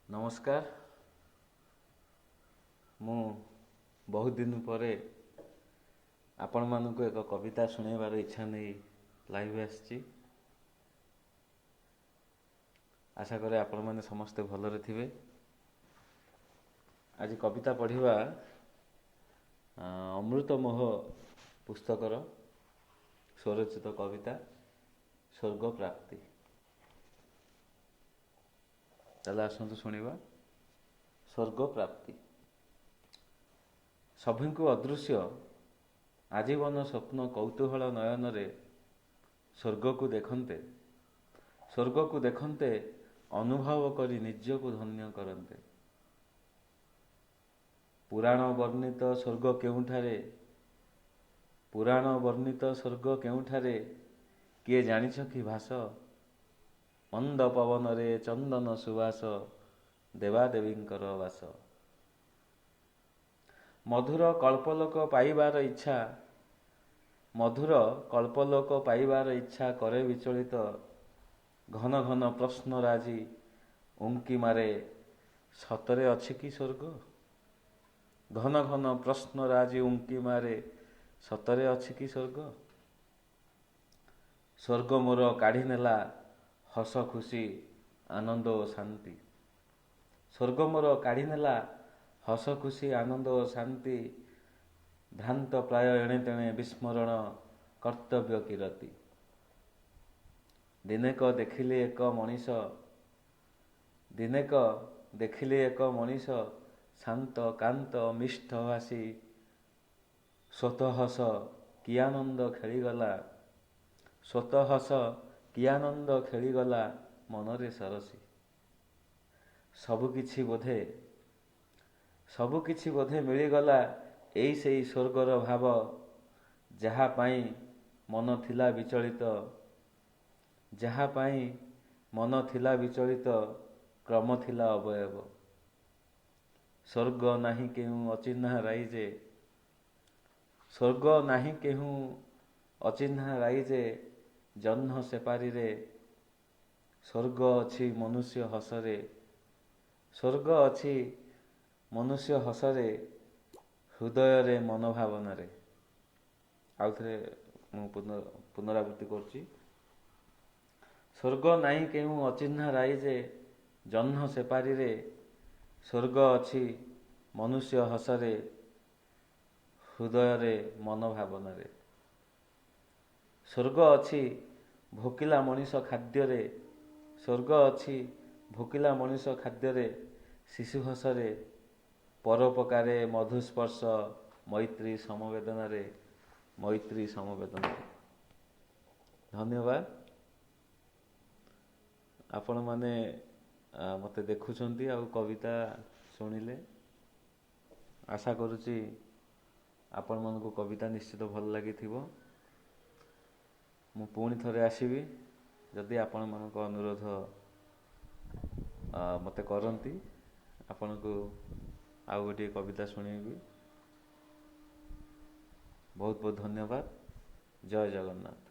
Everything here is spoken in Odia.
ନମସ୍କାର। ମୁଁ ବହୁତ ଦିନ ପରେ ଆପଣମାନଙ୍କୁ ଏକ କବିତା ଶୁଣାଇବାର ଇଚ୍ଛା ନେଇ ଲାଇଭ୍ ଆସିଛି। ଆଶା କରେ ଆପଣମାନେ ସମସ୍ତେ ଭଲରେ ଥିବେ। ଆଜି କବିତା ପଢ଼ିବା ଅମୃତ ମୋହ ପୁସ୍ତକର ସ୍ୱରଚିତ କବିତା ସ୍ୱର୍ଗ ପ୍ରାପ୍ତି। ତାହେଲେ ଆସନ୍ତୁ ଶୁଣିବା ସ୍ୱର୍ଗ ପ୍ରାପ୍ତି। ସଭିଙ୍କୁ ଅଦୃଶ୍ୟ ଆଜୀବନ ସ୍ୱପ୍ନ କୌତୂହଳ ନୟନରେ ସ୍ୱର୍ଗକୁ ଦେଖନ୍ତେ, ସ୍ୱର୍ଗକୁ ଦେଖନ୍ତେ, ଅନୁଭବ କରି ନିଜକୁ ଧନ୍ୟ କରନ୍ତେ। ପୁରାଣ ବର୍ଣ୍ଣିତ ସ୍ୱର୍ଗ କେଉଁଠାରେ, ପୁରାଣ ବର୍ଣ୍ଣିତ ସ୍ୱର୍ଗ କେଉଁଠାରେ, କିଏ ଜାଣିଛ କି ଭାଷ? ମନ୍ଦ ପବନରେ ଚନ୍ଦନ ସୁବାସ, ଦେବାଦେବୀଙ୍କର ବାସ। ମଧୁର କଳ୍ପଲୋକ ପାଇବାର ଇଚ୍ଛା, ମଧୁର କଳ୍ପଲୋକ ପାଇବାର ଇଚ୍ଛା କରେ ବିଚଳିତ। ଘନ ଘନ ପ୍ରଶ୍ନ ରାଜି ଉଙ୍କି ମାରେ, ସତରେ ଅଛି କି ସ୍ୱର୍ଗ? ଘନ ଘନ ପ୍ରଶ୍ନ ରାଜି ଉଙ୍କି ମାରେ, ସତରେ ଅଛି କି ସ୍ୱର୍ଗ? ସ୍ୱର୍ଗ ମୋର କାଢ଼ି ନେଲା ହସ ଖୁସି ଆନନ୍ଦ ଓ ଶାନ୍ତି। ସ୍ୱର୍ଗ ମୋର କାଢ଼ି ନେଲା ହସ ଖୁସି ଆନନ୍ଦ ଓ ଶାନ୍ତି। ଭ୍ରାନ୍ତ ପ୍ରାୟ ଏଣେ ତେଣେ ବିସ୍ମରଣ କର୍ତ୍ତବ୍ୟ କିରତି। ଦିନେକ ଦେଖିଲି ଏକ ମଣିଷ, ଦିନେକ ଦେଖିଲି ଏକ ମଣିଷ, ଶାନ୍ତ କାନ୍ତ ମିଷ୍ଠ ଭାଷୀ, ସ୍ୱତଃ ହସ କି ଆନନ୍ଦ ଖେଳିଗଲା, ସ୍ୱତଃ ହସ କି ଆନନ୍ଦ ଖେଳିଗଲା ମନରେ ସରସି। ସବୁକିଛି ବୋଧେ, ସବୁକିଛି ବୋଧେ ମିଳିଗଲା ଏଇ ସେଇ ସ୍ୱର୍ଗର ଭାବ, ଯାହା ପାଇଁ ମନ ଥିଲା ବିଚଳିତ, ଯାହା ପାଇଁ ମନ ଥିଲା ବିଚଳିତ, କ୍ରମ ଥିଲା ଅବୟବ। ସ୍ୱର୍ଗ ନାହିଁ କେଉଁ ଅଚିହ୍ନା ରାଇଜେ, ସ୍ୱର୍ଗ ନାହିଁ କେଉଁ ଅଚିହ୍ନା ରାଇଜେ, ଜହ୍ନ ସେପାରିରେ। ସ୍ୱର୍ଗ ଅଛି ମନୁଷ୍ୟ ହସରେ, ସ୍ୱର୍ଗ ଅଛି ମନୁଷ୍ୟ ହସରେ, ହୃଦୟରେ ମନୋଭାବନାରେ। ଆଉଥରେ ମୁଁ ପୁନରାବୃତ୍ତି କରୁଛି। ସ୍ୱର୍ଗ ନାହିଁ କେଉଁ ଅଚିହ୍ନା ରାଇଜେ, ଜହ୍ନ ସେପାରିରେ। ସ୍ୱର୍ଗ ଅଛି ମନୁଷ୍ୟ ହସରେ, ହୃଦୟରେ ମନୋଭାବନାରେ। ସ୍ୱର୍ଗ ଅଛି ଭୋକିଲା ମଣିଷ ଖାଦ୍ୟରେ, ସ୍ୱର୍ଗ ଅଛି ଭୋକିଲା ମଣିଷ ଖାଦ୍ୟରେ, ଶିଶୁ ହସରେ, ପରୋପକାରେ ମଧୁସ୍ପର୍ଶ, ମୈତ୍ରୀ ସମବେଦନାରେ, ମୈତ୍ରୀ ସମବେଦନାରେ। ଧନ୍ୟବାଦ। ଆପଣମାନେ ମୋତେ ଦେଖୁଛନ୍ତି ଆଉ କବିତା ଶୁଣିଲେ। ଆଶା କରୁଛି ଆପଣମାନଙ୍କୁ କବିତା ନିଶ୍ଚିତ ଭଲ ଲାଗିଥିବ। ମୁଁ ପୁଣି ଥରେ ଆସିବି ଯଦି ଆପଣମାନଙ୍କ ଅନୁରୋଧ ମୋତେ କରନ୍ତି, ଆପଣଙ୍କୁ ଆଉ ଗୋଟିଏ କବିତା ଶୁଣେଇବି। ବହୁତ ବହୁତ ଧନ୍ୟବାଦ। ଜୟ ଜଗନ୍ନାଥ।